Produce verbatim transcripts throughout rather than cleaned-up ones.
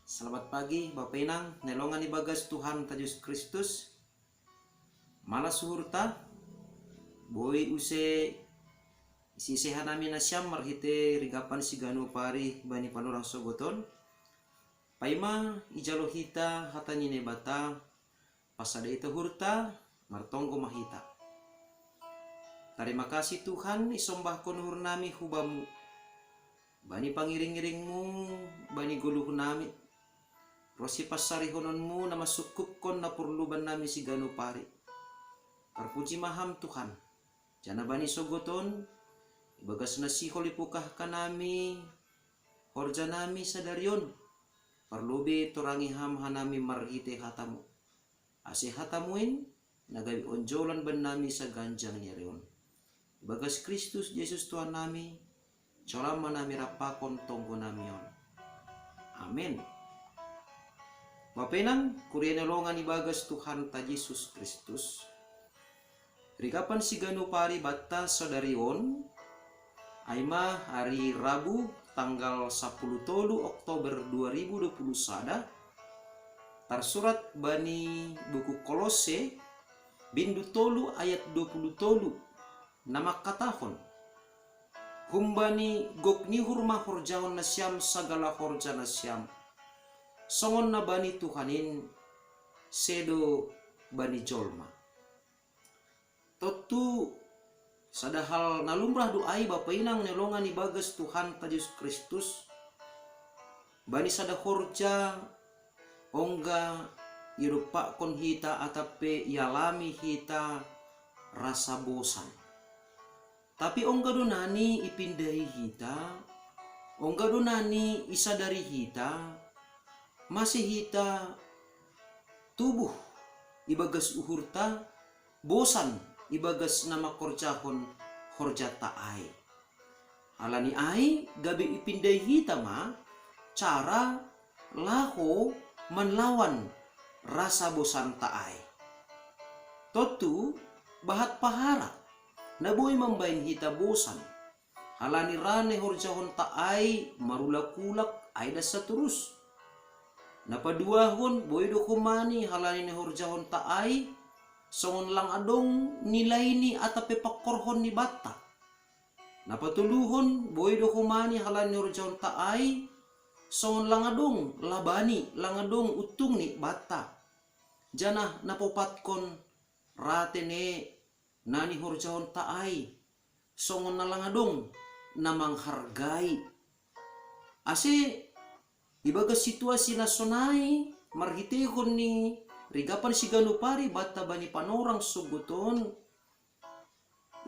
Selamat pagi Bapa Inang nelongan ibagas Tuhan ta Jesus Kristus. Mala suhurta, boi use isiseha nami nasiam marhite rigapan siganu pari bani panorang sogoton. Paima ijalo hita hata ni Naibata, pasada ita hurta, martonggo mahita. Tarima kasih Tuhan, isombahkon hurnami hubamu. Bani pangiring-iringmu, bani goluh nami, rosi passarihononmu na masukupkon na porluban nami siganu pari. Parpuji maham Tuhan, jana bani sogoton, ibagas na sihol ipukah kanami, horja nami sadarion, parlobe torangi ham hanami marhite hatamu. Ase hatamuin, na gabe onjolan bannami saganjang ni areon. Ibagas Kristus Jesus Tuhan nami, colamma nami rapakon tonggo nami on. Amen. Bapenang, kuria nelongan ibagas Tuhan ta Jesus Kristus. Rigapan siganu pari batta sadarion, aima hari Rabu tanggal sapuluh tolu Oktober dua ribu dua puluh sada, tarsurat bani buku Kolose, bindu tolu ayat dua puluh tolu, na mangkatahon, humbani gok ni uhur ma horjahon nasiam sagala horja nasiam, songon na bani Tuhan in, sedo bani jolma. Tontu sada hal na lumrah do ai Bapa Inang nelongan ibagas Tuhan ta Jesus Kristus, bani sada horja ongga idompakkon hita atap pe ialami hita rasa bosan. Tapi ongga do nani ipindahi hita, ongga do nani isadari hita, mase hita tubuh ibagas uhurta, bosan ibagas na mangkorjahon horjata ai. Halani ai gabe ipindai hita ma cara laho manlawan rasa bosanta ai. Tontu bahat pahara na boi mambahen hita bosan, halani ra na ihorjahonta ai marulak-ulak ai das saturus. Na paduahon, boi do humani halani na ihorjahonta ai songon lang adong nilaini atap pe pangkorhon ni banta. Na patoluhon, boi do humani halani na ihorjahonta ai songon lang adong labani, lang adong untungni banta. Janah na paopatkon, ra tene na nihorjahonta ai songon na lang adong na manghargai. Ase ibagas situasi na sonai, marhiteihon ni rigapan siganup ari banta bani panorang sogot on,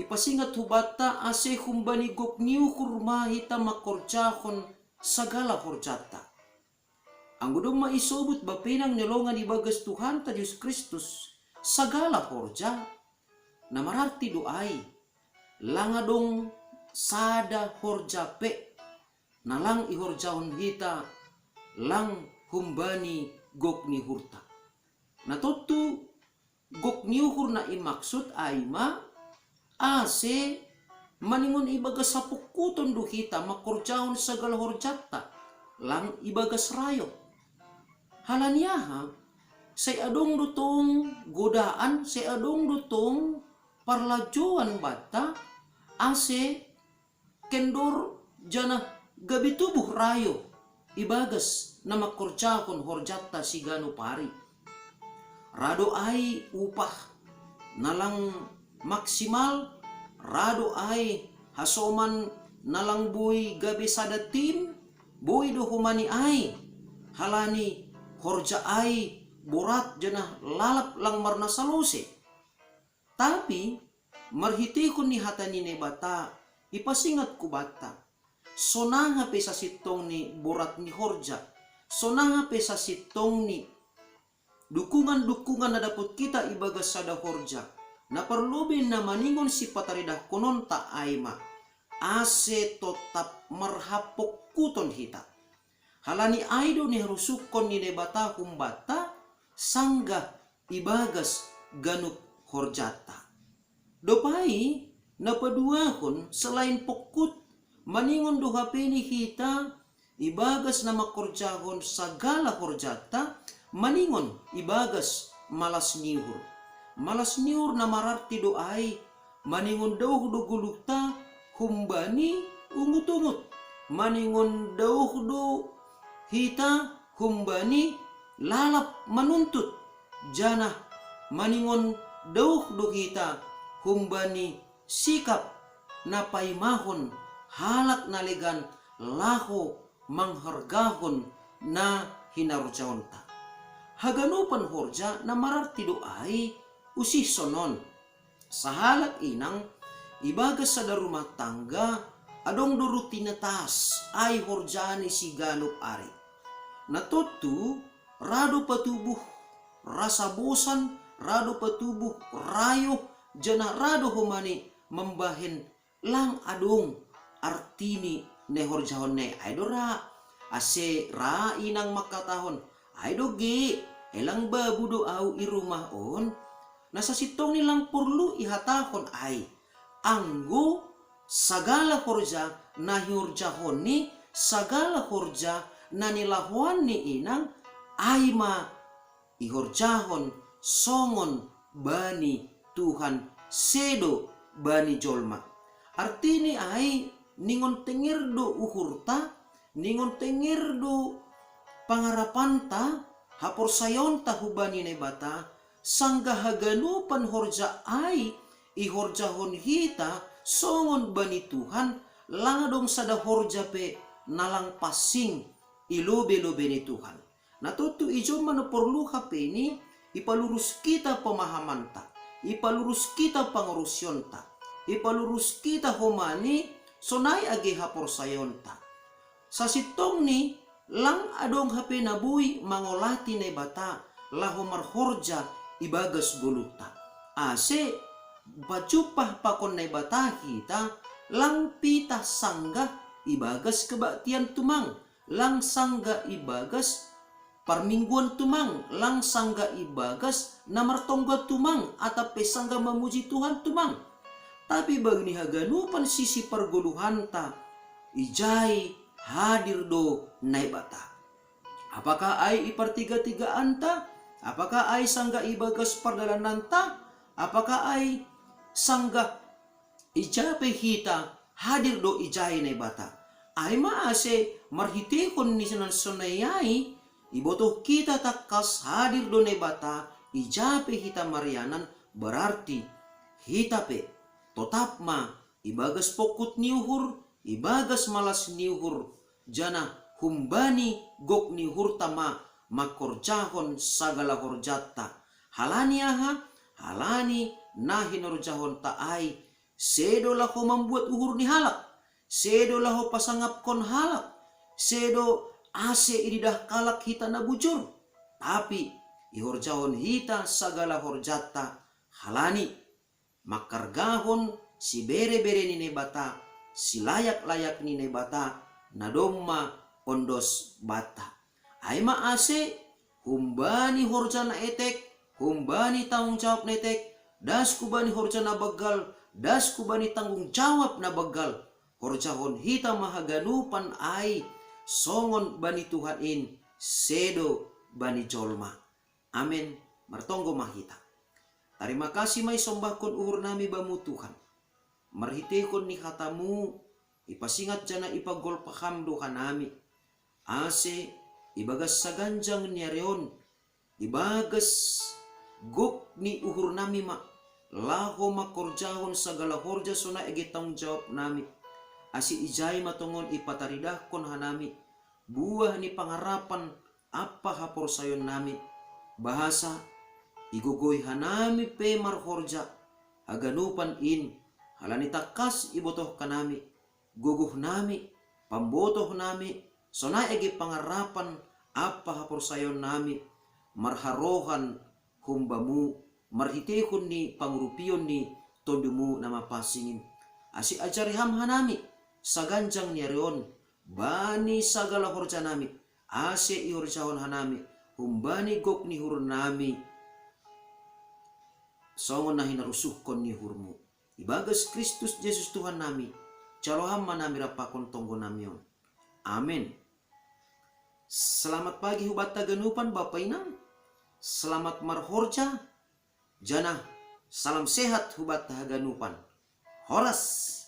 ipasingat hubanta ase humbani gok ni uhur ma hita mangkorjahon sagala horjanta. Anggo domma isobut bapenang ni longan ibagas Tuhanta Jesus Kristus sagala horja, na mararti do ai, lang adong sada horja pe na lang ihorjahon hita lang humbani gok ni uhurta. Na tontu gok ni uhur na imaksud ai ma ase maningon ibagas hapungkuton do hita mangkorjahon sagala horjanta lang ibagas rayo. Halani aha? Sai adong do tong godaan, sai adong do tong parlajouan banta ase kendor janah gabe tubuh rayo ibagas na mangkorjahon horjanta siganup ari. Ra do ai upah na lang maksimal, ra do ai hasoman na lang boi gabe sada tim, boi do humani ai, halani horja ai borat janah lalap lang marnasa lose. Tapi marhiteihon ni hata ni Naibata ipasingat hubanta, sonaha pe sasintongni borat ni horja, sonaha pe sasintongni dukungan-dukungan na dapot hita ibagas sada horja, na parlobei na maningon sipataridahkononta ai ma, ase totap marhapungkuton hita. Halani ai do niharusukkon ni Naibata humbanta sanggah ibagas ganup horjanta. Dob ai na paduahon, selain pungkut, maningon do hape ni hita ibagas na mangkorjahon sagala horjanta, maningon ibagas malas ni uhur. Malas ni uhur na mararti do ai, maningon dauh do goluhta humbani ungut-ungut, maningon dauh do hita humbani lalap manuntut, janah maningon dauh do hita humbani sikap na paimahon halak na legan laho manghargahon na hinarjahonta. Haganupan horja na mararti do ai usih sonon. Sahalak inang, ibagas sada rumah tangga, adong do rutinitas ai horja ni siganup ari. Na tontu, ra do patubuh rasa bosan, ra do patubuh rayoh, janah ra do homani mambahen lang adong artini na ihorjahon na i, ai do ra. Ase ra inang mangkatahon, ai do ge, helang babu do ahu i rumah on. Na sasintongni lang porlu ihatahon ai, anggo sagala horja na hihorjahonni, sagala horja na nilahoan ni inang, ai ma ihorjahon songon bani Tuhan, sedo bani jolma. Artini ai, ningon tenger do uhurta, ningon tenger do pangarapanta, haporsayaonta hubani Naibata, sanggah haganupan horja ai ihorjahon hita songon bani Tuhan, lang adong sada horja pe na lang pansing i lobe-lobe ni Tuhan. Na tontu i jolma na porlu hape ni, ipalurus hita pemahamanta, ipalurus hita pangarusionta, ipalurus hita homani sonai age haporsayaonta. Sasintongni lang adong hape na boi mangolati Naibata laho marhorja ibagas goluhta. Ase pajumpah pakon Naibata hita, lang pitah sanggah ibagas kebaktian tumang, lang sanggah ibagas parmingguan tumang, lang sanggah ibagas na martonggo tumang, atap pe sanggah mamuji Tuhan tumang. Tapi bagi ni haganupan sisi pargoluhanta, ijai hadir do Naibata. Apakah ai i partiga-tigaanta? Apakah ai sanggah ibagas pardalananta? Apakah ai sanggah ija pe hita hadir do ijai Naibata? Ai ma ase marhiteihon ni sinan sonai ai, ibotoh hita tangkas hadir do Naibata, ija pe hita marianan, berarti hita pe totap ma ibagas pongkut ni uhur, ibagas malas ni uhur, janah humbani gok ni uhurta ma mangkorjahon sagala horjanta. Halani aha? Halani na hinorjahonta ai sedo laho mambuat uhur ni halak, sedo laho pasangapkon halak, sedo ase ididah halak hita na bujur, tapi ihorjahon hita sagala horjanta halani manghargahon sibere-bere ni Naibata, silayak-layak ni Naibata, na domma ondos banta. Ai ma ase, humbani horja na etek, humbani tanggung jawab na etek, das hubani horja na banggal, das hubani tanggung jawab na banggal, horjahon hita ma haganupan ai songon bani Tuhan in, sedo bani jolma. Amen. Martonggo ma hita. Tarima kasih ma isombahkon uhur nami Bamu Tuhan. Marhiteihon ni hataMu, ipasingat janah ipagolpa Ham do hanami. Ase, ibagas saganjang ni ari on, ibagas gok ni uhur nami ma, laho mangkorjahon sagala horja sonai age tanggung jawab nami. Ase ijai ma tongon ipataridahkon hanami buah ni pangarapan ampa haporsayaon nami, bahasa igogoi hanami pe marhorja haganupan in, halani tangkas ibotoh hanami, gogoh nami, pambotoh nami, sonai age pangarapan ampa haporsayaon nami, marharohan hum Bamu, marhiteihon ni pangurupion ni TondiMu na mapansing in. Ase ajari Ham hanami, saganjang ni ari on, bani sagala horja nami, ase ihorjahon hanami, humbani gok ni uhur nami, songon na hinarusuhkon ni uhurMu. Ibagas Kristus Jesus Tuhan nami, jalo Ham ma nami rap pakon tonggo nami on. Amen. Selamat pagi hubatta haganupan, Bapa Inang. Selamat marhorja. Jana salam sehat hubatta haganupan. Horas.